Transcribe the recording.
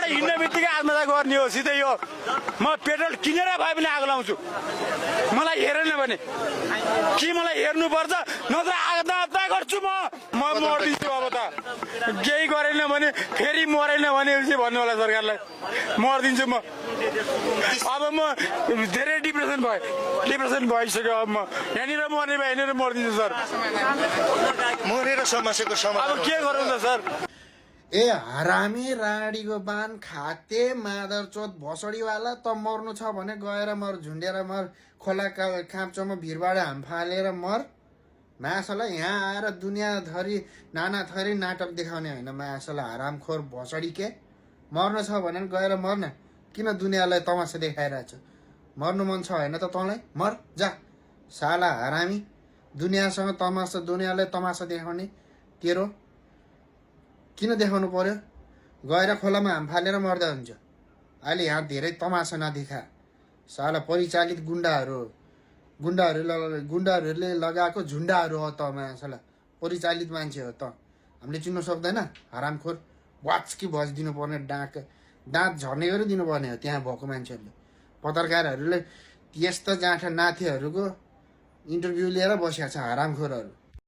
हिँड्ने बित्तिकै आत्महत्या गर्ने हो सिधै यो म पेट्रोल किनेर भए पनि आगो लाउँछु मलाई हेरेन भने कि मलाई हेर्नुपर्छ नत्र आत्महत्या गर्छु म मर्दिन्छु अब त केही गरेन भने फेरि मरेन भने भन्नु होला सरकारलाई मर्दिन्छु म अब म धेरै डिप्रेसन भइसक्यो अब म यहाँनिर मर्ने भए यहाँनिर मर्दिन्छु सर मरेर समस्याको अब समाधान के गरौँ त सर ए हरामी राडीको बान खाते मादर चोत भसडीवाला त मर्नु छ भने गएर मर झुन्डेर मर खोला खाँप्चोमा भिरबाट हाम फालेर मर मायासलाई यहाँ आएर दुनियाँभरि नाना थरी नाटक देखाउने होइन मायासलाई हरामखोर भसडी के मर्नु छ भने गएर मर्न किन दुनियाँलाई तमासा देखाइरहेछ मर्नु मन छ होइन त तँलाई मर जा साला हरामी दुनियाँसँग तमासा दुनियाँलाई तमासा देखाउने तेरो किन देखाउनु पर्यो गएर खोलामा हाम फालेर मर्दा हुन्छ अहिले यहाँ धेरै तमासा नदेखा साला परिचालित गुन्डाहरूले लगाएको झुन्डाहरू हो त मासला परिचालित मान्छे हो त हामीले चिन्नु सक्दैन हरामखोर वाचकी बजिदिनु पर्ने दाँत झर्ने गरी दिनुपर्ने हो त्यहाँ भएको मान्छेहरूले पत्रकारहरूले यस्ता जाँठा नाथेहरूको इन्टरभ्यू लिएर बसेका छ हरामखोरहरू